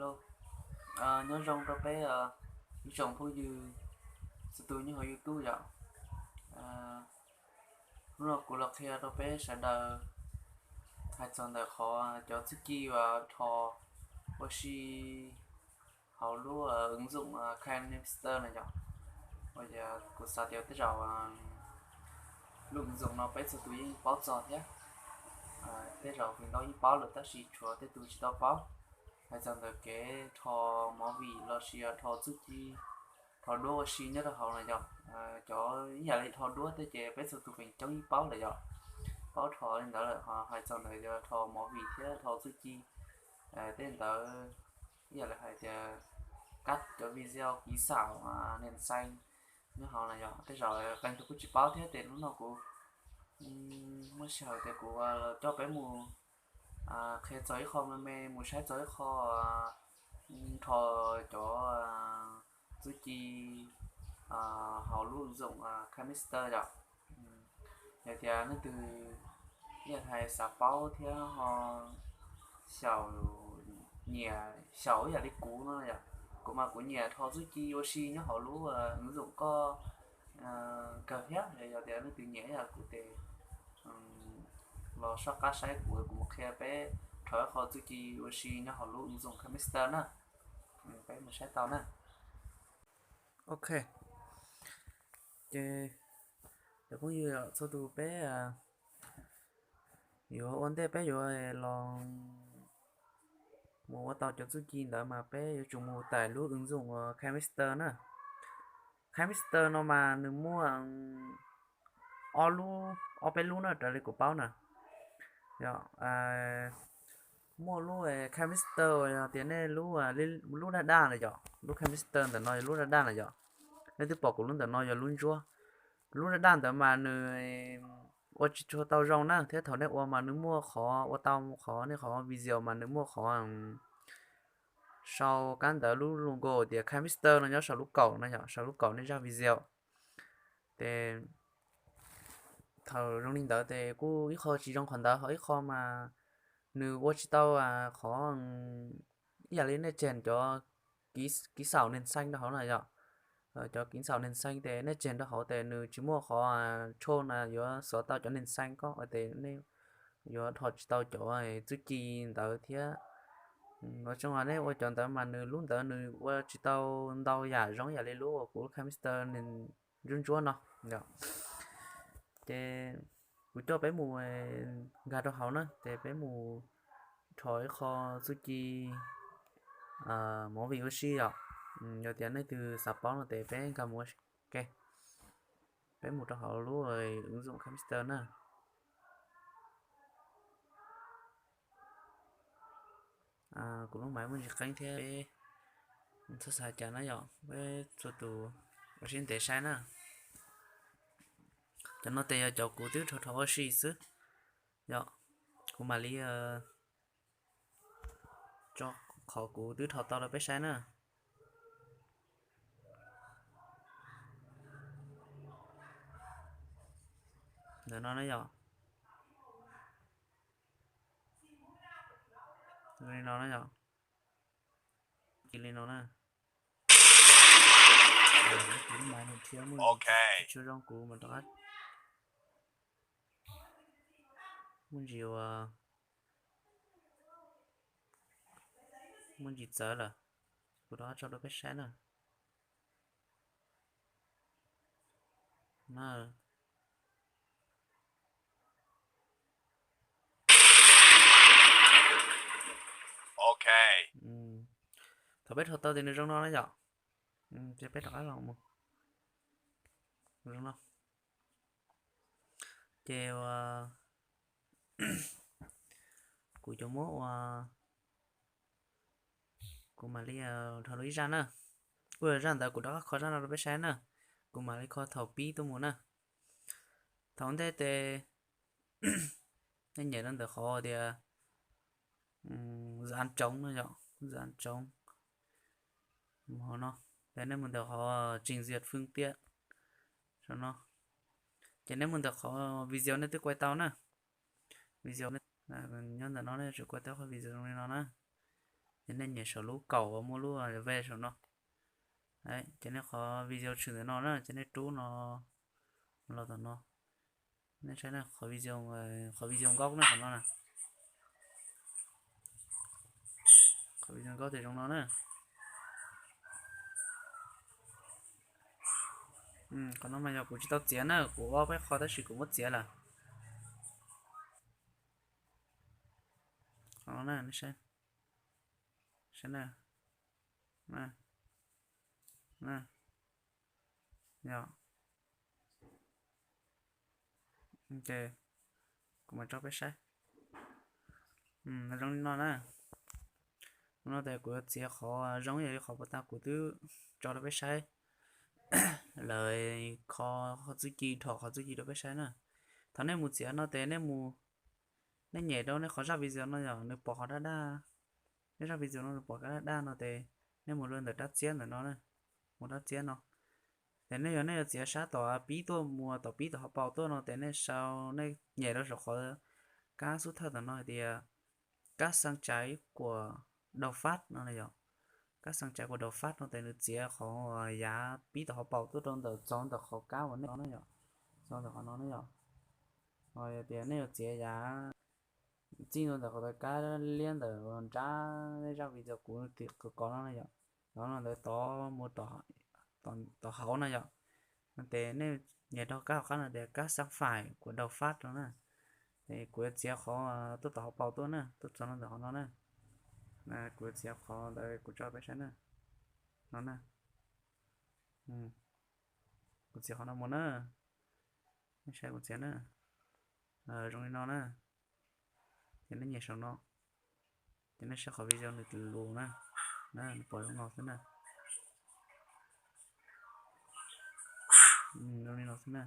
Hello, nyob zoo rau peb ib tsoom phooj ywg txhua tus nyob hauv YouTube yom. Hnub no kuv los qhia rau peb sawv daws hais txog ntawm qhov cov txuj ci uas rho ua si hauv lub ứng dụng KineMaster no yom. Uas yog kuv xav tias tej zaum lub ứng dụng no peb txhua tus yeej paub txog thiab. Tej zaum feem ntau yeej paub lawm tab sis tshuav tej tus tsis tau paub. Hais txog ntawm kev rho movie los sis rho txuj ci, rho duab ua si nyob rau hauv no yom. Cov ib yam li rho duab tej ces peb txhua tus feem coob yeej paub lawm yom. Paub rho li ntawd lawm ho hais txog ntawm yog rho movie thiab rho txuj ci tej ntawd, ib yam li hais tias cắt cov video kỹ xảo nền xanh nyob hauv no yom. Tej zaum qee tus kuj tsis paub thiab ces hnub no kuv muaj sij hawm tias kuv los coj peb mus qhia txog ib qho me me, mus saib txog ib qho rho cov txuj ci hauv lub ứng dụng KineMaster yom. Yog tias leej twg ib yam hais xav paub thiab ho xyaum, nyiam xyaum ib yam li kuv no yom. Kuv mas kuv nyiam rho txuj ci ua si nyob hauv lub ứng dụng ko kawg thiab. Yog tias leej twg nyiam ib yam kuv ces los soj qab saib kuv, kuv mus qhia peb rho ib qho txuj ci ua si nyob hauv lub ứng dụng KineMaster na. Peb mus saib tau na. Ok, ces cov phooj ywg txhua tus peb yuav ua ntej peb yuav los mus ua tau cov txuj ci ntawd mas peb yuav tsum mus tải lub ứng dụng KineMaster na. KineMaster no mas nws muaj ob lub, ob peb lub na raws li kuv paub na. Yog muaj lub KineMaster uas yog tias nej lub, lub daj daj na yom, lub KineMaster ntawm no yog lub daj daj na yom. Nej twb pom kuv lub ntawm no yog lub ntsuab. Lub daj daj ntawd mas nws ua tsis tshua tau zoo na, thiab thaum nej ua mas nws muaj qhov ua tau qhov, nej qhov video mas nws muaj qhov sau kab ntawv lub logo tias KineMaster no nyob saum lub kaum no yom, saum lub kaum nej zaj video. Ces thaum zoo li ntawd ces kuj ib qho tsis zoo qhov ntawd, ho ib qho mas nws ua tsis tau qhov, ib yam li nej tseg cov kỹ xảo nền xanh rau hauv na yom. Cov kỹ xảo nền xanh ces nej tseg rau hauv ces nws tsis muaj qhov tsho na yuav xuav tau cov nền xanh ko, ces nej yuav rho tsis tau cov txuj ci ntawd thiab. Ua tseeb nej ua cov ntawd mas nws lub ntawd nws ua tsis tau ntau yam zoo yam li lub uas kuv lub KineMaster ntsuab ntsuab no. Ces kuv coj peb mus nkag rau hauv na, ces peb mus rho ib qho txuj ci movie ua si yom. Yog tias nej twg xav paub no ces peb nkag mus ua si. Ok, peb mus rau hauv lub ứng dụng KineMaster na. Kuv lub maiv muaj ntsis qeeb thiab, txhob xav cas na yom, peb txhua tus ua siab ntev saib na. Cov no ces yog cov kuv twb rho rho ua si xwb yom. Kuv mam li tso qhov kuv twb rho tau rau peb saib na. Ntawm no na yom. Li no na yom. Cia li no na. Kuv lub maiv nws thiab muaj ntsis tsis zoo, kuv mam rov qab, muaj ntsis ua, muaj ntsis txawv lawm, kuv rov qab tso rau peb saib na. Thaum peb rho tau ces nws zoo no na yom. Ces peb rov qab los mus zoo no. Ces ua, kuv cov muab ua, kuv mam li rho lub ib zaj na. Ua zaj ntawd kuv rov qab kho zaj no rau peb saib na. Kuv mam li kho thaum pib tuaj mus na. Thaum ntej ces nej nyem rau ntawm qhov tias dự án trống no yom, dự án trống. Hauv no, ces nej mus ntawm qhov trình duyệt phương tiện saum no. Ces nej mus ntawm qhov video nej twb kuaj tau na. Video nyob ntawm no nej tsum kuaj tau qhov video zoo li no na. Ces nej nyem saum lub kaum uas muaj lub ve saum no. Ces nej qhov video tshwm ntawm no na, ces nej rub no los tom no. Nej saib na, qhov video, qhov video nkaub na, qhov no na. Qhov video nkaub ces zoo no na. Qhov no mas yog kuv tsis tau txiav na, kuv ob peb qho tab sis kuv muab txiav lawm. Qhov no na, nej saib. Saib na. Yog, ces kuv mam tso peb saib. Zoo li no na. Hnub no ces kuv yuav txiav qhov zoo ib yam li qhov puag ta kuv twb tso rau peb saib lawm, kho qhov txuj ci, dhos qhov txuj ci rau peb saib na. Thaum nej mus txiav no ces nej mus, nej nyem rau nej qhov zaj video no yog nws pom qhov daj daj, nej zaj video no nws pom qhov daj daj no ces nej mus rau ntawm rab txiab ntawm no na, mus rab txiab no. Ces nej yog nej yuav txiav sab tom pib tuaj mus tom pib tom hauv paus tuaj no ces nej sau, nej nyem rau saum qhov kab xub thawj tom no hais tias kab xaa tsaiv kuas dau fab no na yom. Kab xaa tsaiv kuas dau fab no ces nws txiav qhov yav pib tom hauv paus tuaj rau ntawm txog ntawm qhov kab uas nej no na yom, txog ntawm qhov no na yom. Ho yog tias nej yuav txiav yav txij ntawm qhov kab liab ntawm nrab nej zaj video kuv kov no na yom, tov no ntawd tov mus tom hauv na yom. No ces nej nyem rau kab hauv qab no tias kab xaa fais kuas dau fab no na. Ces kuv yuav txiav qhov tuaj tom hauv paus tuaj na, tuaj txog no ntawm qhov no na. Kuv yuav txiav qhov ntawd kuv tso peb saib na. No na. Kuv txiav qhov no mus na. Nej saib kuv txiav na. Zoo li no na. Ces nej nyem saum no. Ces nej saib qhov video nws lus na. Nws pom zoo no xwb na. Zoo li no xwb na.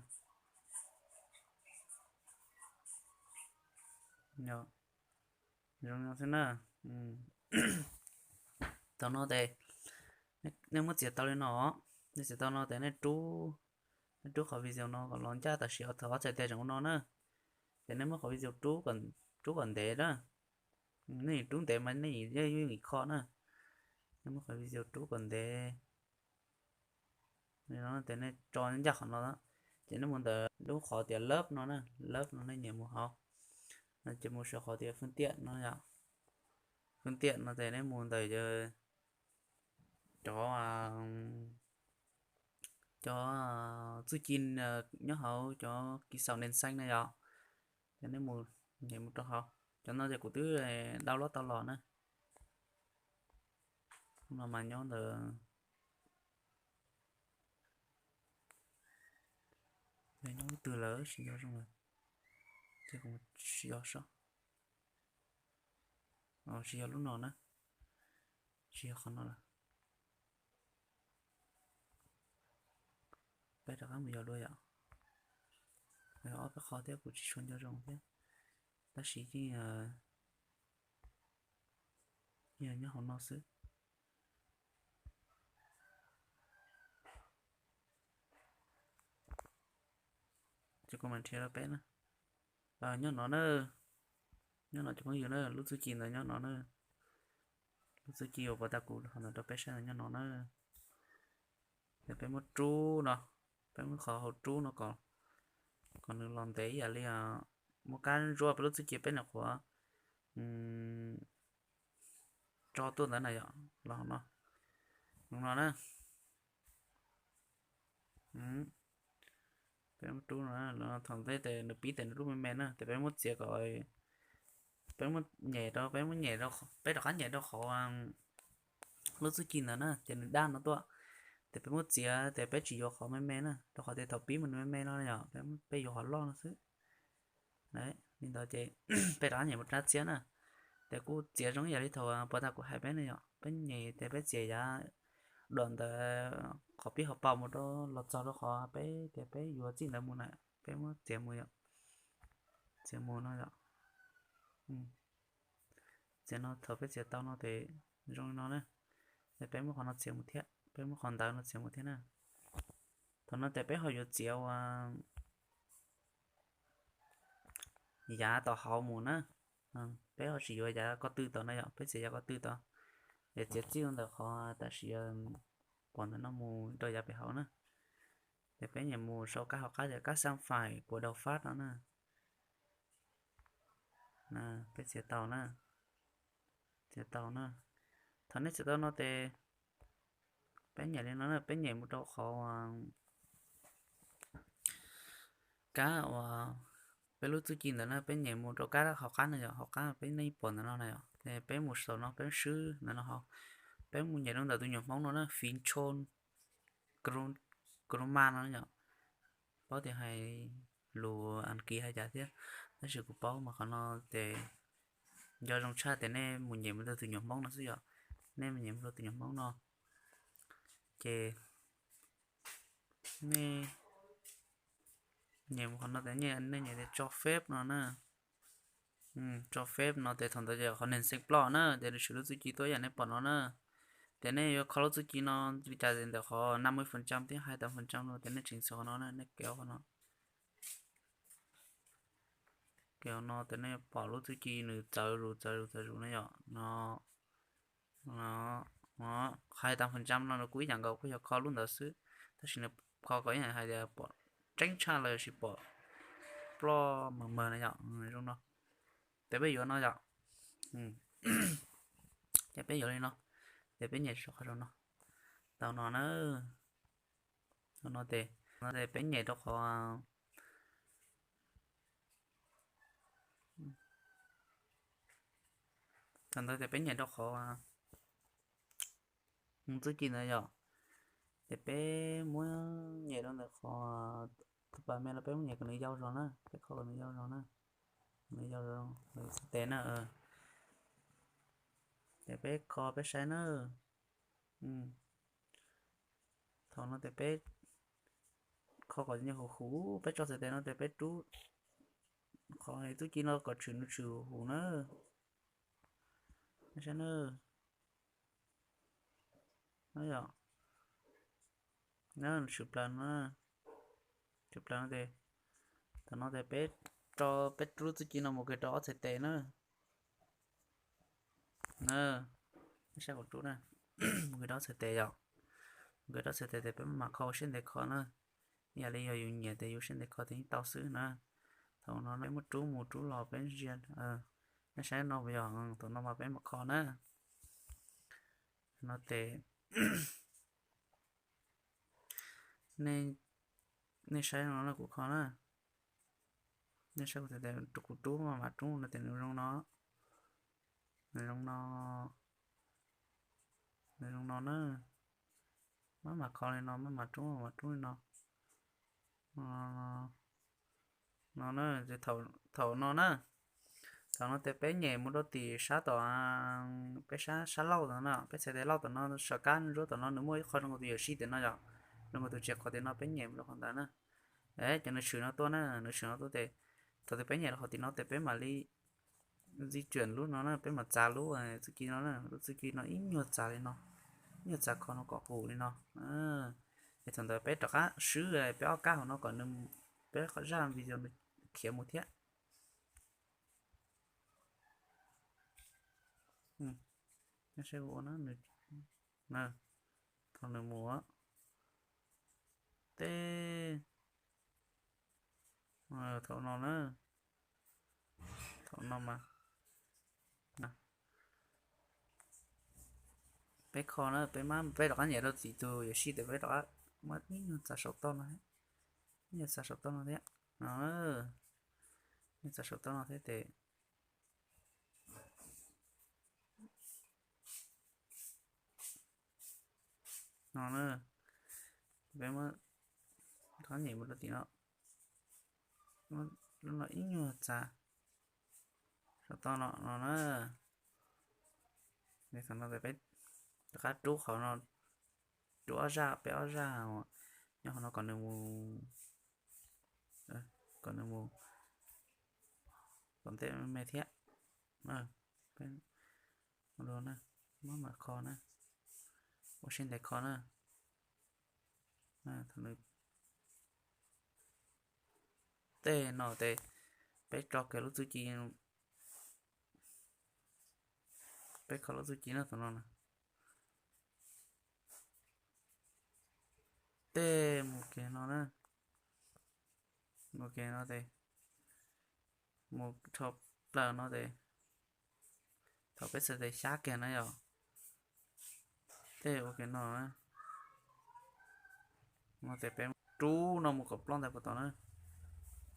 Zoo li no xwb na. Thaum no ces nej muab txiav tau li no, nej txiav tau no ces nej rub, nej rub qhov video no kom los ncaj tam sim thaum ob txhais tes tseem ua no na. Ces nej muab qhov video rub kom ntev na. Nej rub ntev mas nej yeej yuav kho na. Nej muab qhov video rub kom ntev. Ces nej tso ncaj qhov no, ces nej mus ntawm lub qhov tias lab no na, lab no nej nyem mus hauv. Ces mus saum qhov tias fwj tiam no yom. Fwj tiam no ces nej mus ntawm cov, cov txuj ci nyob hauv cov kis xaum nees xeeb na yom. Ces nej mus, nyem mus rau hauv. Cov no ces kuv twb download tau los na. Lub no mas nyob ntawd, nyob lub twg lawm tsis nco zoo lawm. Ces kuv mus sim yos saib. Tsis yog lub no na, tsis yog qhov no lawm. Peb rov qab mus yos dua yom. Ob peb qho thiab kuv tsis tshua nco zoo thiab, tab sis yeej yog nyob hauv no xwb. Ces kuv mam nrhiav rau peb na. Nyob no na, nyob no cov phooj ywg na, lub txuj ci ntawd nyob no na. Lub txuj ci uas puag ta kuv qhov ntawd rau peb saib ntawd nyob no na. Ces peb muab rub no, peb muab qhov hauv rub no kom, kom nws los ntev ib yam li muab kab ntsuab peb lub txuj ci peb nyuam qhuav tso tuaj ntawd na yom, los no, no na. Peb muab rub no, thaum ntej ces nws pib ces nws rub me me na, ces peb muab txiav kom, peb muab nyem rau, peb muab nyem rau, peb rov qab nyem rau qhov lub txuj ci ntawd na, ces nws daj no tuaj. Ces peb muab txiav ces peb tsis yuav qhov me me na, rau qhov tias thaum pib mas nws me me no yom, peb yuav qhov loj no xwb. Li ntawd ces peb rov qab nyem mus rab txiab na. Ces kuj txiav zoo ib yam li thaum puag ta kuv hais peb na yom, peb nyem ces peb txiav yav dua ntawd qhov pib hauv paus mus rau los txog rau qhov peb tias peb yuav txij ntawd mus na, peb muab txiav mus yom, txiav mus no yom. Txiav no thaum peb txiav tau no ces zoo li no na. Ces peb muab qhov no txiav mus thiab, peb muab qhov ntawd no txiav mus thiab na. Thaum no ces peb ho yuav txiav ua yav tom hauv mus na. Peb ho tsis yuav yav ko tw tod na yom, peb txiav yav ko tw tod. Ces txiav txij ntawm qhov tam sim pom ntawm no mus rau yav pem hauv na. Ces peb nyem mus sau kab hauv qab tias kab xaj fais puas daus fab no na. Peb txiav tau na, txiav tau na. Thaum nej txiav tau no ces peb nyem li no na, peb nyem mus rau qhov kab uas peb lub txuj ci ntawd na, peb nyem mus rau kab hauv qab no yom, hauv qab peb nej pom ntawm no na yom. Ces peb mus saum no peb swb ntawm no ho, peb mus nyem rau ntawm tus nyuam Hmoob no na, fiv tshon, kroma no yom. Paub tias hais lus Askiv hais cas thiab, tab sis kuv paub mas qhov no ces nco zoo tshaj tias nej mus nyem mus rau tus nyuam Hmoob no xwb yom. Nej mus nyem mus rau tus nyuam Hmoob no ces nej nyem mus qhov no ces nej nyem tias tso feb no na. Tso feb no ces thaum ntawd ces qhov neeg xeem ploj na ces nws swm lub txuj ci tuaj ib yam nej pom no na. Ces nej yuav kho lub txuj ci no li cas ntawm qhov năm mươi phần trăm thiab hai tám phần trăm no ces nej tseem xav qhov no na, nej kev qhov no. Kev no ces nej pom lub txuj ci nws txawv zus txawv zus txawv zus na yom. No, hai tám phần trăm no nws kuj ib yam nkaus, kuj yog kho lub ntawd xwb, tab sis nws kho kom ib yam hais tias pom tseeb tshaj los yog sis pom ploj mawg mawg na yom. Zoo no, ces peb yuav no yom. Ces peb yuav li no, ces peb nyem rau qhov no, tau no na. Tau no ces, no ces peb nyem rau qhov, thaum ntawd ces peb nyem rau qhov mus txuj ci ntawd yom. Ces peb muab nyem rau ntawm qhov tus pas me los peb muab nyem kom nws yau zog na, peb kho kom nws yau zog na, kom nws yau zog xwb tes na. Ces peb kho peb saib na. Thaum no ces peb kho kom nyuag huv huv, peb tso txhais tes no ces peb rub qhov txuj ci no kom tshwm nws tshwm huv huv na. Saib na. No yom, na tshwm plaws no, tshwm plaws no ces, thaum no ces peb, peb rub txuj ci no mus kiag rau ob txhais tes na. Na, nej saib kuv rub na, mus kiag rau ob txhais tes yom, mus kiag rau ob txhais tes ces peb mam kho ua siab ntev kho na. Ib yam li yog yus nyiam ces yus siab ntev kho ces yeej tau xwb na. Thaum no peb muab rub mus rub los peb ntsia, nej saib no puas yog? Thaum no mas peb mam kho na. No ces nej saib no kuv kho na. Nej saib kuv, kuv rub mas mam rub no ces nws zoo no, nws zoo no, nws zoo no na. Maj mam kho li no, maj mam rub, mam rub li no. No na, thaum no na, thaum no ces peb nyem mus rau tim sab tom, peb sab, sab laug tom no, peb txhais tes laug tom no, sab kab ntsuab tom no nws muaj ib qho zoo nkaus tus yuam sij tim no yom, zoo nkaus tus tsev qhov tim no, peb nyem mus rau qhov ntawd na. Ces nws tshwm no tuaj na, nws tshwm no tuaj ces thaum twg peb nyem rau qhov tim no ces peb mam li di chuyển lub no na, peb mam txav lub txuj ci no na, lub txuj ci no ib nyuag txav li no, ib nyuag txav kho no kom huv li no. Ces thaum ntawd peb rov qab swb peb ob kab hauv no kom nws, peb qhov zaj video nws khiav mus thiab. Saib ua na, thaum nws mus teb, thaum no na, thaum no mas peb kho na, peb mam, peb rov qab nyem rau tim tus yuam sij ces peb rov qab muab ib nyuag txav saum toj no, ib nyuag txav saum toj no thiab no, ib nyuag txav saum toj no thiab ces no na, peb muab rov qab nyem mus rau tim no, lub no ib nyuag txav saum toj no no na. Thaum no peb rov qab rub qhov no, rub ob zaj, peb ob zaj nyob qhov no kom nws mus, kom nws mus tom ntej me thiab. Peb ua dua na, maj mam kho na, ua siab ntev kho na. Thaum nws teb no ces peb tso kiag lub txuj ci, peb kho lub txuj ci na, thaum no na. tej mus kiag no na, mus kiag no tes, mus rho plaws no tes, thaum peb txhais tes xyab kiag na yom, tej ua kiag no na, no tes peb rub no mus kom ploj ntais puag tod na,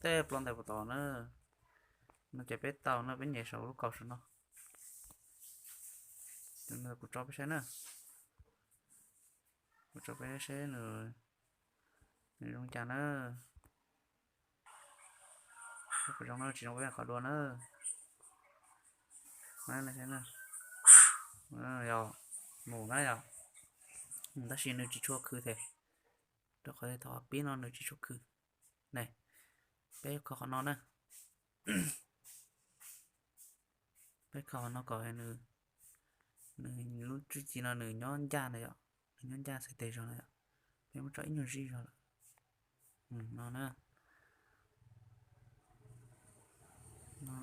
tej ploj ntais puag tod na, no ces peb tau na, peb nyem saum lub kaus saum no, kuv tso peb saib na, kuv tso peb seb nws zoo cas na. Zoo no tsis zoo peb qhov dua na. Yog, mus na yog, tab sis nws tsis tshua khw thiab, rau qhov thaum pib no nws tsis tshua khw. Ne, peb kho qhov no na, peb kho qhov no kom nws, nws lub txuj ci no nws nyob ncaj na yom, nws nyob ncaj txhais tes zog na yom. Peb muab tso ib nyuag zij zog lawm, no na, no,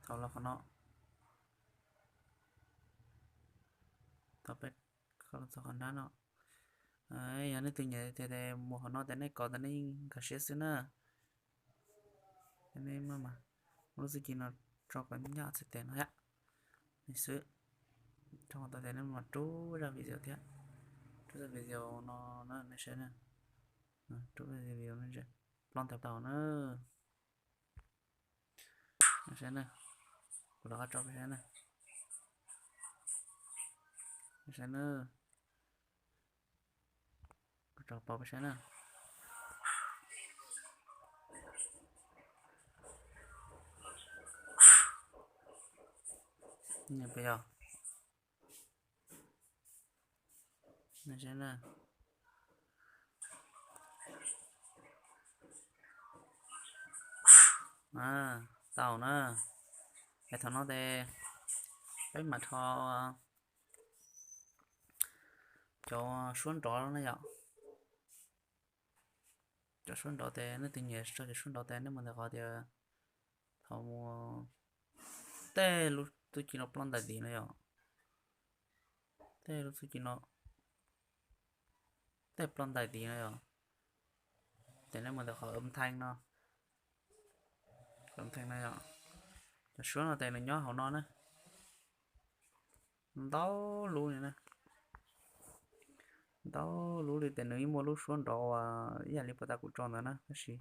thaum los qhov no, thaum peb kho los txog qhov nrab no, yog nej tus nyiam tias mus qhov no tes nej kov tes nej nkag siab xwb na. Nej maj mam muab lub txuj ci no tso kom ncaj txhais tes no thiab, li xwb. Tso tas tes nej mam rub zaj video thiab, rub zaj video no na nej saib na, rub zaj video no, ploj ntais tau na. Saib na, kuv rov qab tso peb saib na, saib na, kuv tso pau peb saib na. Puas yog? Tau na. Es thaum no tes peb mam rho cov suab nrov na yom. Cov suab nrov tes nej tus nyiam tso cov suab nrov tes nej mus ntawm qhov tias thaum mus tej lub txuj ci no ploj ntais tid no yom. Tej lub txuj ci no, tej ploj ntais tid no yom. Ces nej mus ntawm qhov âm thanh no, âm thanh no yom. Cov suab no tes nws nyob hauv no na. Ntau lub li na, ntau lub li tes nws yeej muaj lub suab nrov uas ib yam li puas tas kuv tso ntawd na, tab sis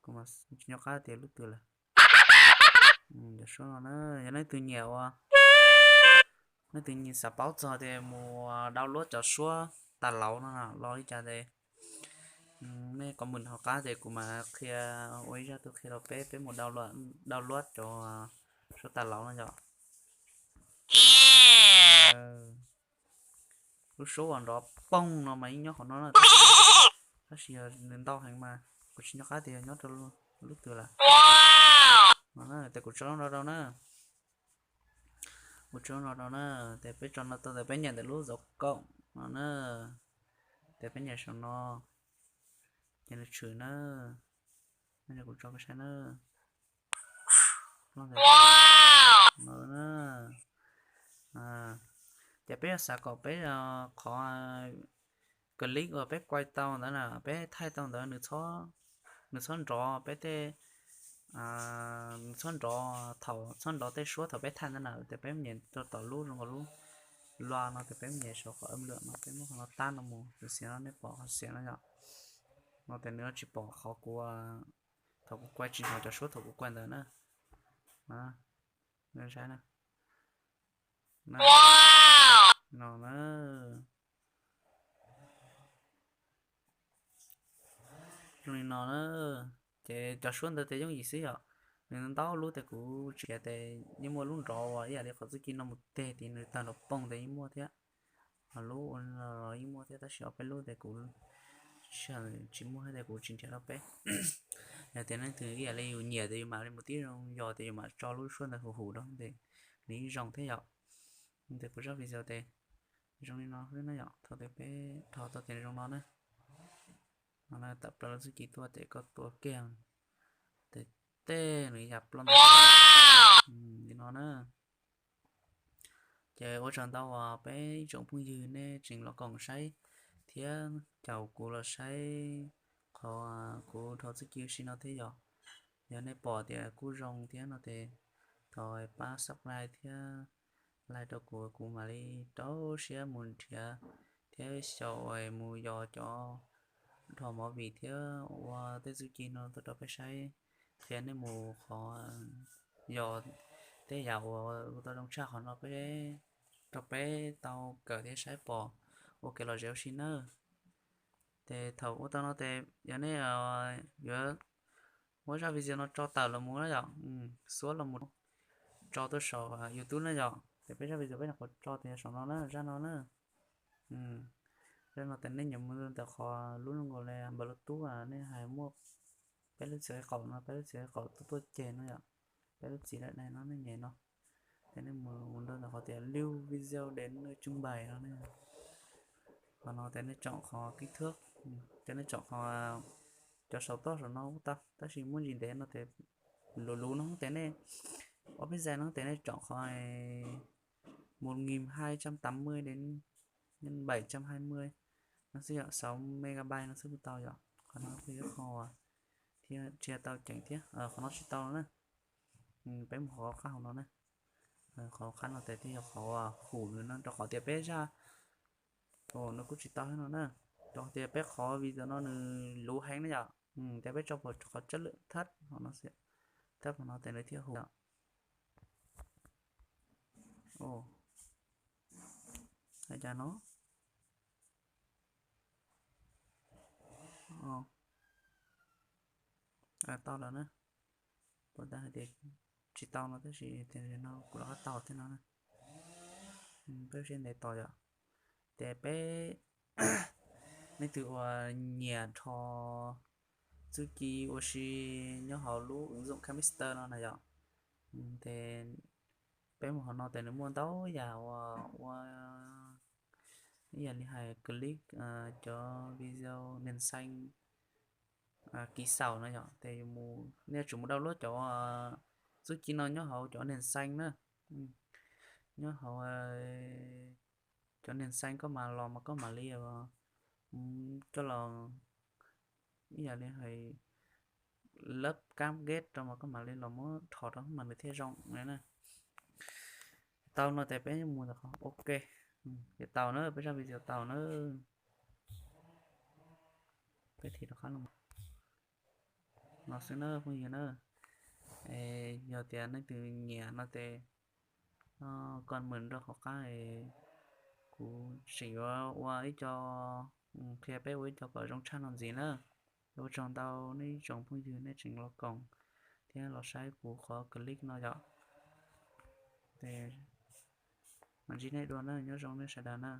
kuv tsis nco qab tias lub twg lawm. Cov suab no na, yog nej tus nyiam uas, nej tus nyiam xav paub txog tias mus download cov suab tas lauv no los li cas tes nej comment hauv qab ces kuv mam qhia ua ib zaj tuaj qhia rau peb, peb mus download cov suab tas lauv no yom. Lub suab uas nrov poog no mas yeej nyob qhov no na, tab sis yog nws ntau heev mas kuv tsis nco qab tias yog nyob rau lub twg lawm. No na, tes kuv tso no rau na, kuv tso no rau na, tes peb tso no tau tes peb nyem ntawm lub zov koom no na, tes peb nyem saum no, ces nws tshwm na, kuv tso peb saib na. No na, ces peb yuav xav kom peb qhov clip uas peb quay tau ntawd na, peb thaij tau ntawd nws txhob nrov peb tej, nws txhob nrov thaum, txhob nrov tej suab thaum peb thaij ntawd na, ces peb nyem rau tom lub zoo nkaus lub loa no ces peb nyem saum qhov âm lượng no, peb muab qhov no tab no mus, tus xiav no nej pom qhov xiav no yom. No ces nws tsis pom qhov kuv, thaum kuv quay tsis hnov cov suab thaum kuv quay ntawd na. Saib na, no na, zoo li no na. Ces cov suab ntawd tes yooj yim xwb yom. Nws ntau lub tes kuv tsis nrhiav tes yeej muaj lub nrov uas ib yam li qhov txuj ci no mus teg tid nws tawg nrov poog tes yeej muaj thiab. Ho lub ua los yeej muaj thiab tab sis ob peb lub tes kuv tsis muaj thiab tes kuv tsis nrhiav rau peb. Yog tias leej twg ib yam li yus nyiam tes yus mam li mus tib zoo, yog tias yus mam tso lub suab ntawd huv huv rau tes nws yeej zoo thiab yom. Tes kuv zaj video tes zoo li no xwb na yom, thaum tes peb dhos tau tes zoo no na. No na, tawm plaws lub txuj ci tuaj tes koj tua kiag tes tej nws yam ploj ntawm li no na. Ces ua tsaug ntau uas peb ib tsoom phooj ywg nej tseem los koom saib thiab caum kuv los saib qhov kuv dhos txuj ci ua si no thiab yom. Yog nej pom tias kuj zoo thiab no ces thov pab subscribe thiab like rau kuv, kuv mam li rau siab mus nrhiav thiab xyaum mus yos cov dhos movie thiab ua tej txuj ci no tuaj rau peb saib, qhia nej mus qhov yos tej yam uas ua tau zoo tshaj qhov no peb, rau peb tau kawm thiab saib pom ua kev lom zem ua si nawb. Ces thaum ua tau no ces yog nej yuav muab zaj video no tso tawm los mus na yom, xuab los mus tso tuaj saum YouTube na yom, ces peb zaj video peb nyuam qhuav tso tias saum no na, zaj no na. Zaj no ces nej nyuam mus ntawm qhov lub zoo nkaus li Bluetooth nej hais muaj peb lub txiv qaum no, peb lub txiv qaum tuaj tuaj ceg no yom, peb lub txiv lawm no nej nyem no, ces nej mus ntawm qhov tias lưu video để trưng bày no ne. Qhov no ces nej tsom qhov kích thước, ces nej tsom qhov cov saum toj saum no kuj tau, tab sis muaj ntsis ntev no ces luv luv no ces nej, ob peb zaig no ces nej tsom qhov một nghìn hai trăm tám mươi đến bảy trăm hai mươi no xwb yom, sáu megabyte no xwb kuj tau yom. Qhov no kuj yog qhov thiab tsis tau ceev thiab, qhov no tsis tau no na. Peb mus qhov qab hauv no na. Qhov qab no ces thiaj yog qhov hum nws no rau qhov tias peb zaj, no kuj tsis tau thiab no na, rau qhov tias peb qhov video no nws luv heev na yom. Ces peb tso pom qhov chất lượng thấp hauv no xwb, thấp hauv no ces nws thiaj hum. Ua cas no tau lawm na. Puas tas hais tias tsis tau no tab sis tias no kuv rov qab tau thiab no na. Peb sib ntev tos yom. Ces peb, leej twg uas nyiam rho txuj ci ua si nyob hauv lub ứng dụng Camster no na yom, ces peb mus hauv no ces nws muaj ntau yam uas ua ib yam li hais clip cov video nền xanh kỹ xảo no yom, ces nej yuav tsum mus download cov txuj ci no nyob hauv cov nền xanh na. Nyob hauv cov nền xanh koj mas los mas koj mam li coj los ib yam li hais lab cam kết rau mas koj mam li los muab rho rau mas nws thiaj zoo na. Tau no ces peb mus ok. Ces tau na, peb zaj video tau na. Peb thim rov qab no xwb na phooj ywg na. Yog tias leej twg nyiam no ces comment rau hauv qab, kuv tseem yuav ua ib co, qhia peb ua ib co kom zoo tshaj no ntxiv na. Ua tsaug ntau nej ib tsoom phooj ywg nej tseem los koom thiab los saib kuv qhov clip no yom. Ces mam ntsib nej dua na, nyob zoo nej sawv daws na.